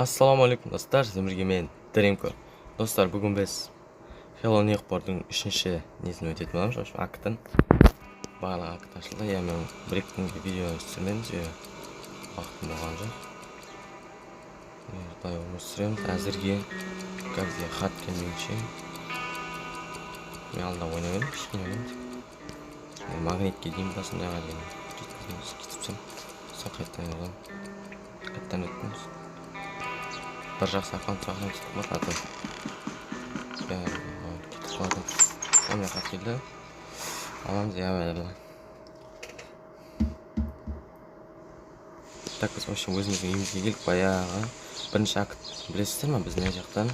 Ассалаумағалейкум, достар! Сіздермен бірге мен, Дримко. Достар, бүгін біз Hello Neighbor'дың үшінші несін өтетін боламыз, в общем, актын. Барлық акт ашылды. Иә, мен 1-2 күнге видео түсірмедім, себебі уақытым болған жоқ. Былай өмір сүреміз әзірге, пока бізге хат келмейінше. Мен алдында ойнап едім, кішкене ойнадым. Магнитке дейін ба, сондайға дейін жеткіздім, кетіпсем, сосын қайтадан ойнадым. Қайтадан өттім. Бір жақсы аккаунт сақтап кетіп қалады, а то бәрі кетіп қалады. Мына хат келді, аламыз. Иә, бәрі. Так, біз, в общем, өзіміздің үйімізге келдік. Баяғы бірінші акт, білесіздер ма? Біз мына жақтан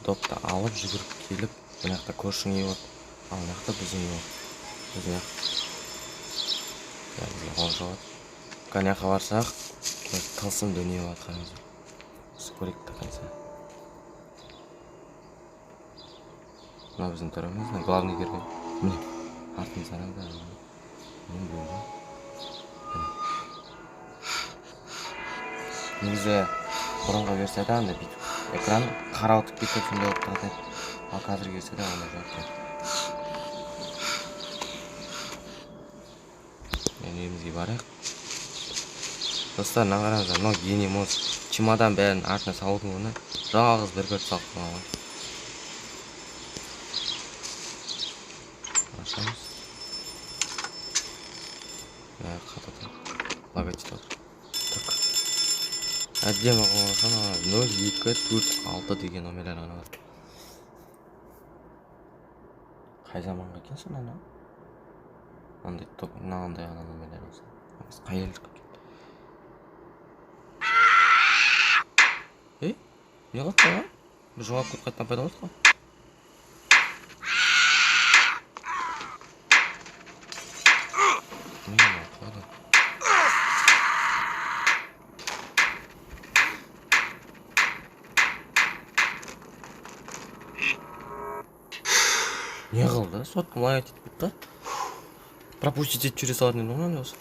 допты алып жүгіріп келіп, мына жақта көршінің үйі болады, ал мына жақта біздің үй болады. Біз мына жақта, бізге қол жауады. Мына жаққа барсақ, тылсым дүние болады, қараңыздар. Көрейік до конца. Мына біздің түріміз, мына главный герой. Міне, артымызда бәрі. Мен білемін. Негізі бұрынғы версияда андай бүйтіп экран қарауытып кетіп, сондай болып тұратын еді. Ал қазіргі версияда ондай жоқ екен. Енді үйімізге барайық. Достар, мына қараңыздар, мынау гений мозг. Чемодан бәрін артына салудың орнына жалғыз бір кілт салып қойған ғой. Ашамыз. Қатады. Лагать етіп отыр. Так. Әдемі қойған, 0, 2, 4, 6 деген номерлер ғана бар. Қай заманға екен сонда анау? Андай топ, мынандай ғана номерлер болса. Біз қай елдік екен? Ей, не қылды маған? Бір жоғалып кетіп қайтадан пайда болды ғой. Не қылды? Не қылды? Сотка лайт етіп кетті. Пропустить етіп жүре салатын едім ғой осы.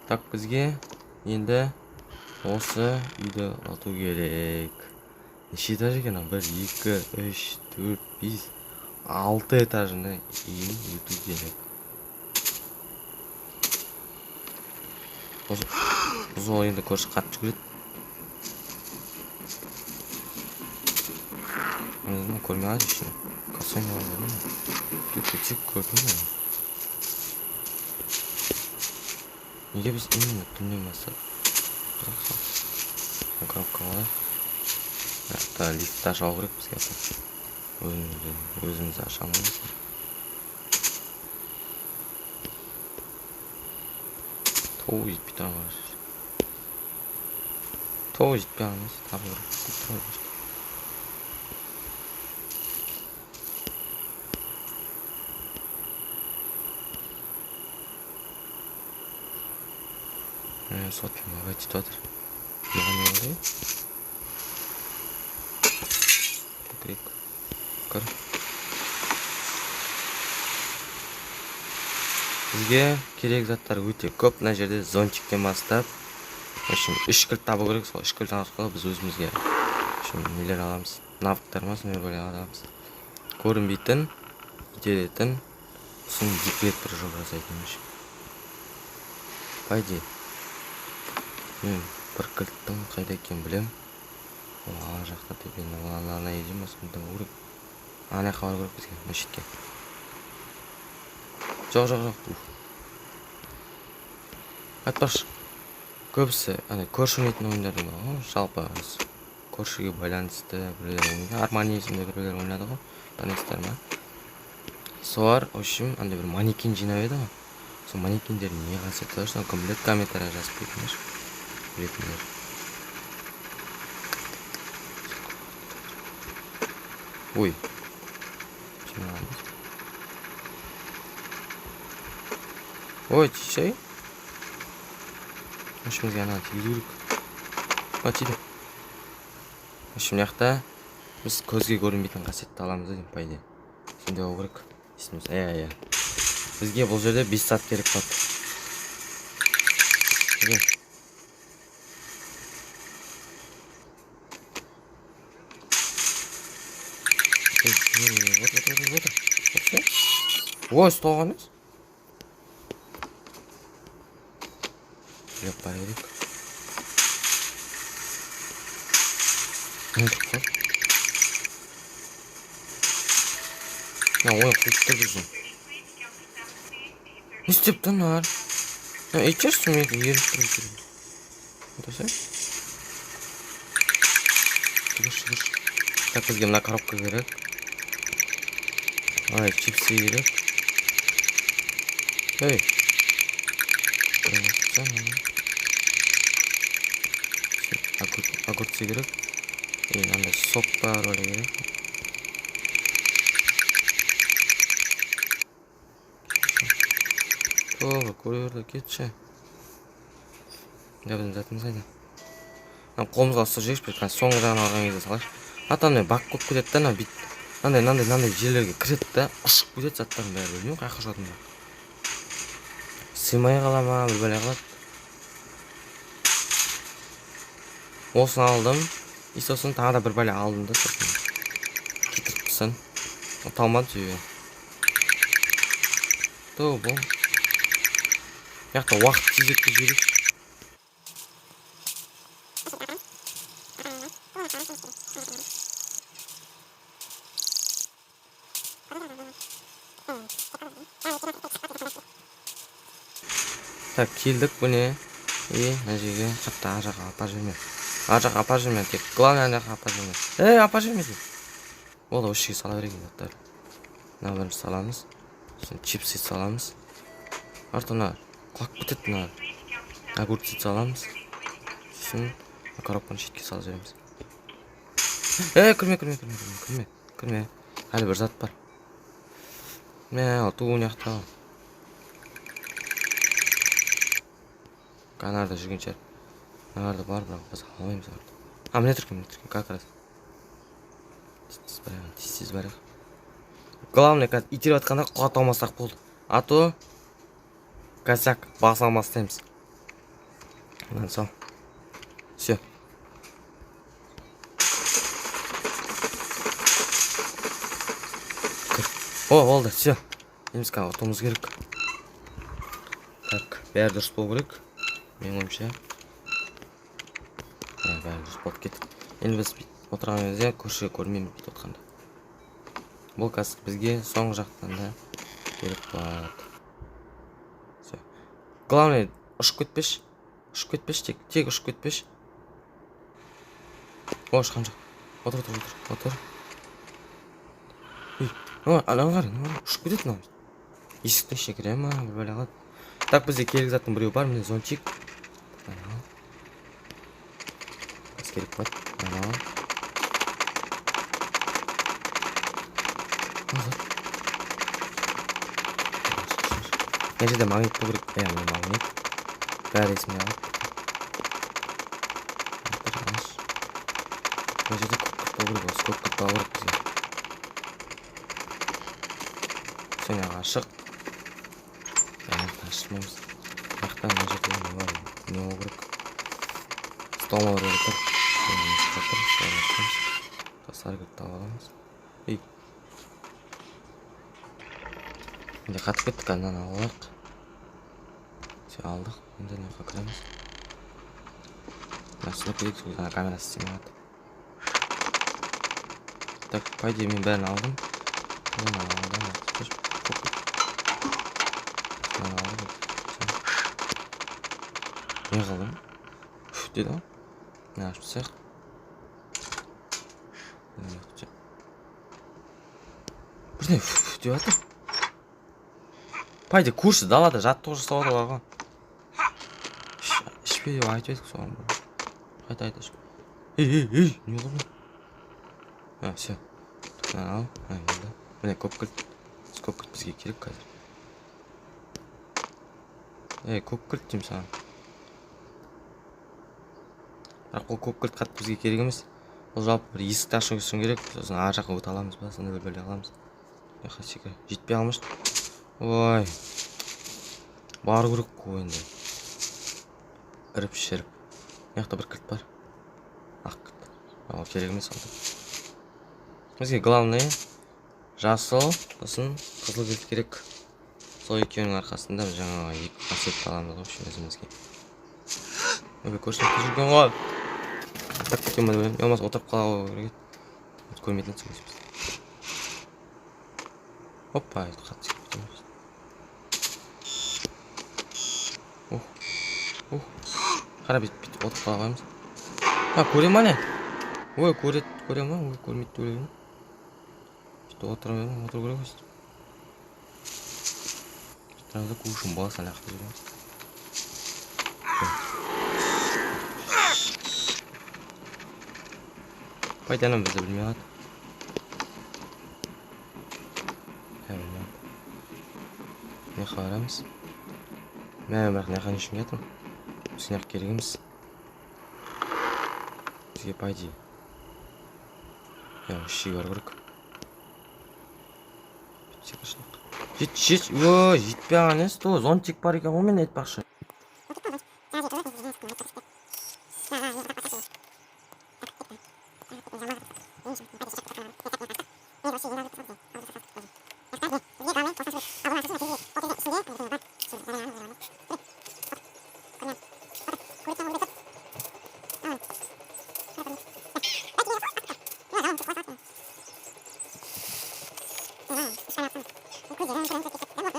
Так, бізге енді осы үйді ұту керек. Неше этаж екен? 1, 2, 3, 4, 5, 6 этажını үйін өту керек. Осы енді көрші қатты жүгіреді. Мен көрмей қалады ішіне. Касание алды ма? Кетсек көрдім ғой. Неге біз именно түннен бастап? Коробка алайық. Мына лифтті аша алу керек бізге. Өзіміз аша алмаймыз. Тоу жетпей тұрған қарашы. Тоу жетпей қалған, табу керек. Сотка лагать етіп жатыр. Маған не болды? Крик. Кір. Бізге керек заттар өте көп. Мына жерде зонтиктен бастап, в общем, 3 кілт табу керек. Сол 3 кілт арқылы біз өзімізге, в общем, нелер аламыз? Навыктар ма, сондай бір аламыз. Көрінбейтін, итеретін, сосын екі рет прыжок жасайтын. По идее, мен бір кілттің қайда екенін білем. Ол ана жақта төбені, ол ана үйде ма, сонда керек. Ана жаққа бару керек бізге, мына шетке. Жоқ, жоқ, жоқ. Айтпақшы, көбісі ана көрші ойнайтын ойындардың бар ғой, жалпы көршіге байланысты біреулер ойнайды. Арманизмде біреулер ойнады ғой, танисыздар ма? Солар, в общем, андай бір манекен жинап еді ғой. Сол манекендердің не қасиеті бар, соны кім біледі, комментария жазып кетіңдерші. Білетіндер. Ой. Ой, тишай. В общем, бізге ана тигізу керек. О, тиді. В общем, мына жақта біз көзге көрінбейтін қасиетті аламыз да деймін, по идее. Сондай болу керек. Есіміз. Иә, иә. Бізге бұл жерде 5 зат керек болады. Отыр, отыр, отыр, отыр. Ой, ұсталған емес. Біліп бара керек. Не тұрып қалды? Мына ойын қуып тұр бізді. Не істеп тұр мыналар? Итерші, мен еріп тұр екен. Отырсай. Жүгір, жүгір. Так, бізге мына коробка керек. Ай, чипсы керек. Эй. Огурцы керек. И мынандай сок бар, бәрі керек. Тоға, көре кетші. Мына біздің затымыз қайда? Мына қолымызға ұстап жіберші, бір қазір соңғы жағын алған кезде салайықшы. Ата, андай бак болып кетеді да, ана бүйтіп, мынандай, мынандай, мынандай жерлерге кіреді да, ұшып кетеді заттардың бәрі. Білмеймін, қай жаққа ұшатынын. Сыймай қала ма, бір бәле қылады. Осыны алдым. И сосын тағы да бір бәле алдым да, сосын кетіріп тастадым. Ұта алмадым себебі. Ту, бұл. Мына жақта уақыт тездетіп жіберейікші. Так, келдік міне. И мына жерге қатты ар жаққа апарып жіберме. Ар жаққа апарып жіберме, тек главное ана жаққа апарып жіберме. Ей, апарып жіберме деймін. Болды, осы жерге сала берейік заттарды. Мына бірінші саламыз. Сосын чипсы саламыз. Артынан мына құлап кетеді мына. Огурцы саламыз. Сосын коробканы шетке салып жібереміз. Ей, кірме, кірме, кірме, кірме, кірме, кірме. Әлі бір зат бар. Мә, ол ту мына жақта. Канарда жүрген шығар. Мыналарда бар, бірақ біз алмаймыз оларды. А, міне тұр екен, міне тұр екен, как раз. Тез барайық, тез, тез барайық. Главное, қазір итеріп жатқанда құлата алмасақ болды. А то косяк баса алмастаймыз. Мынаны сал. Все. О, болды, все. Енді біз қазір ұтуымыз керек. Так, бәрі дұрыс болу керек. Менің ойымша. Иә, бәрі дұрыс болып кетті. Енді біз бүйтіп отырған кезде көршіге көрмейміз бүйтіп отқанда. Бұл қазір бізге соңғы жақтан да керек болады. Все. Главное, ұшып кетпеші. Ұшып кетпеші тек, тек ұшып кетпеші. О, ұшқан жоқ. Отыр, отыр, отыр, отыр. Ей, ана қара, ана қара, ұшып кетеді мынау. Есіктің ішіне кіре ма, бір бәле қылады. Так, бізде керек заттың біреуі бар, міне зонтик. Мынаны ал. Қазір керек болады. Мынаны ал. Мына зат. Мына жерде магнит болу керек. Иә, міне магнит. Бәрі есіме алып. Мына жерде көк кілт болу керек, осы көк кілт болу керек бізге. Соны ашық. Ашмаймыз. Мына жақта мына жерде не бар? Не болу керек? Стол болу керек тұр. Сары кілт тауып аламыз. Ей. Енді қатып кеттік, ананы алып алайық. Все, алдық. Енді мына жаққа кіреміз. Мына сынып кетейік, сол кезде ана камерасы істемей қалады. Так, по идее мен бәрін алдым. Мынаны алдым, мынаны алдым. Не қылдым? Фу, деді ғой. Мына ашып тастайық. Бірдеңе фу деп жатыр. По идее, көрші далада жаттығу жасап жатыр ғой. Ішпе деп айтып едік соған. Қайта айта ішпе. Ей, ей, ей, не қылдың? А, все. Мынаны ал. А, енді. Міне көк кілт. Көк кілт бізге керек қазір. Ей, көк кілт деймін саған. Бірақ ол көк кілт қатты бізге керек емес. Ол жалпы бір есікті ашу үшін керек. Сосын ар жаққа өте аламыз ба, сондай бір бәле қыламыз. Мына секір. Жетпей қалмашы. Ой. Бару керек қой енді. Іріп шіріп. Мына жақта бір кілт бар. Ақ кілт. Ол керек емес ол. Бізге главное Жасыл, сосын қызыл кілт керек. Сол екеуінің арқасында біз жаңағы екі қасиетті аламыз ғой, общем, өзімізге. Ой, көрші жүрген ғой. Так, кетемін ба деп ойлаймын. Болмаса отырып қала керек еді. Көрмейтін едік өзіміз. Опа, қатты секіріп кетеміз. Ух, ух. Қара, бүйтіп отырып қала қоямыз. А, көре ма не? Ой, көреді, көре ма? Ой, көрмейді деп ойлаймын. Бүйтіп отыра беремін, отыру керек өстіп. Тұрамыз да, көшін баса лақтырып жібереміз. Пайданы бізді білмей қалады. Ә, білмей қалды. Мына жаққа барамыз. Мә, бірақ мына жаққа не үшін келатырмын? Бізге мына жақ керек емес. Бізге, по идее, иә, осы жерге бару керек. Жет, жет, ой, жетпей қалған емес, то зонтик бар екен ғой мен айтпақшы.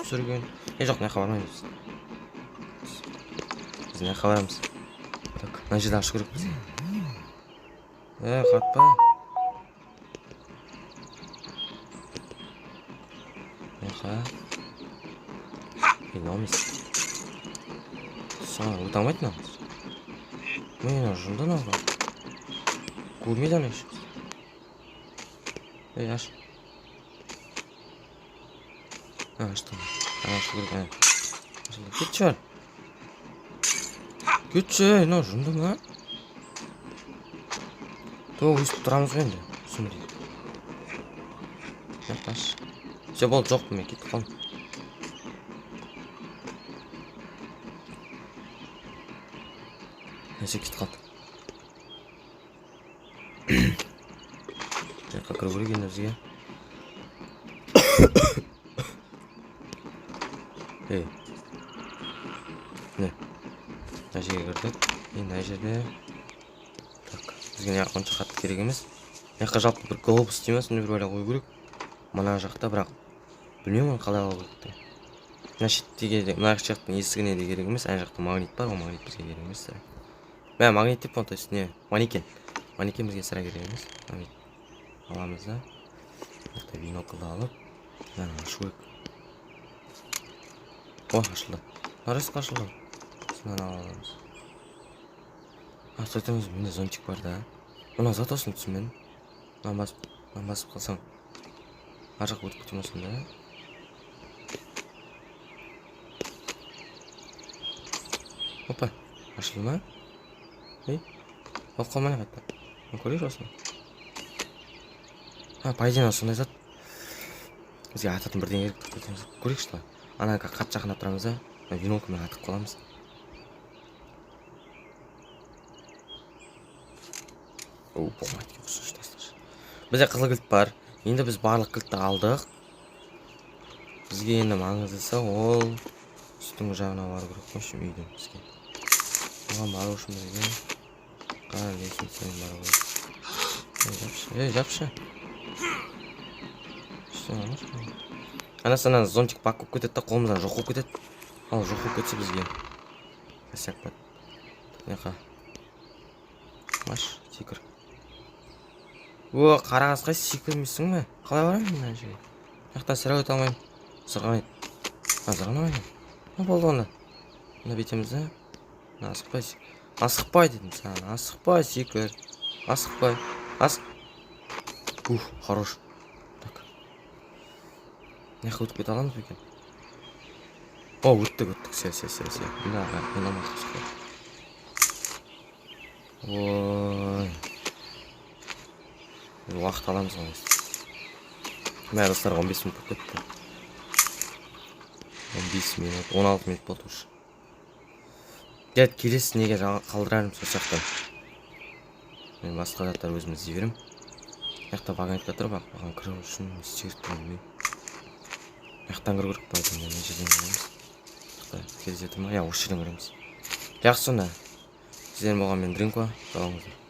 Түсірген. Е, жоқ, мына жаққа бармаймыз. Біз мына жаққа барамыз. Так, мына жерді ашу керек бізге. Е, қатпа. Мына жаққа. Е, мынау емес. Саған өте алмайды мынау. Міне, мынау жынды мынау. Көрмейді ана еш. Ей, аш. А, ашты. Ана ашу керек, ана. Ашылды. Кетші бар. Кетші, ей, мынау жынды ма? То өстіп тұрамыз ғой енді. Сұмдық. Мына аш. Все, болды, жоқпын мен, кетіп қалдым. Несі кетіп қалды. Мына жаққа кіру керек енді бізге. Ей. Міне. Мына жерге кірдік. Енді мына жерде. Так, бізге мына жақ онша қатты керек емес. Мына жаққа жалпы бір глобус дей ма, сондай бір бәле қою керек. Мына жақта бірақ білмеймін оны қалай алу керек деп. Мына шеттегі де, мына жақтың есігіне де керек емес. Ана жақта магнит бар, ол магнит бізге керек емес сірә. Мә, магнит деп то есть не, манекен. Манекен бізге сірә керек емес. Магнит аламыз да. Мына жақта бинокльді алып, мынаны ашу керек. О, ашылды. Нарысқа ашылды. Мынаны ала аламыз. А, стой тұрыңыз, менде зонтик бар да. Мына зат осыны түсінбедім. Мынаны басып қалсаң, ар жаққа өтіп кете ма сонда? Опа, ашылды ма? Ей, болып қалмай қайта. Көрейік осыны. А, по идее, сондай зат. Бізге ататын бірдеңе керек. Көрейікші былай. Ана қатты жақындап тұрамыз да, винолкамен атып қаламыз. О, болмайды екен, құрсын, тасташы. Бізде қызыл кілт бар. Енді біз барлық кілтті алдық. Бізге енді маңыздысы ол үстіңгі жағына бару керек қой, общем, үйдің бізге. Оған бару үшін бізге қара лестницамен бару керек. Ей, жапшы, ей, жапшы. Үстіне алмашы. Анасы ана зонтик бак болып кетеді да, қолымыздан жоқ болып кетеді. Ал жоқ болып кетсе бізге косяк болады. Мына жаққа. Маш, секір. О, қара қасқа секірмейсің бе? Қалай барамын мен ана жерге? Мына жақтан сірә өте алмаймын. Зырғанайды. А, зырғанамайды. Не болды онда? Мына бүйтеміз да. Мына асықпай, асықпай дедім саған. Асықпай, секір. Асықпай. Ас. Ух, хорош. Так. Мына жаққа өтіп кете аламыз ба екен? О, өттік, өттік. Все, все, все, все. Да, ойнамай. Ой. Уақыт аламыз ғой. Мә, достар, 15 минут болып кетті. 15 минут, 16 минут болды уже. Дәл келесі неге қалдырармын сол жақтан. Мен басқа заттар өзім іздей беремін. Мына жақта вагонетка тұр, бірақ оған кіру үшін не істеу керек екенін білмеймін. Мына жақтан кіру керек, поэтому мына жерден кіреміз. Мына жақта терезе тұр ма? Иә, осы жерден кіреміз. Жақсы, сонда сіздермен болған мен, Дринко. Сау болыңыздар.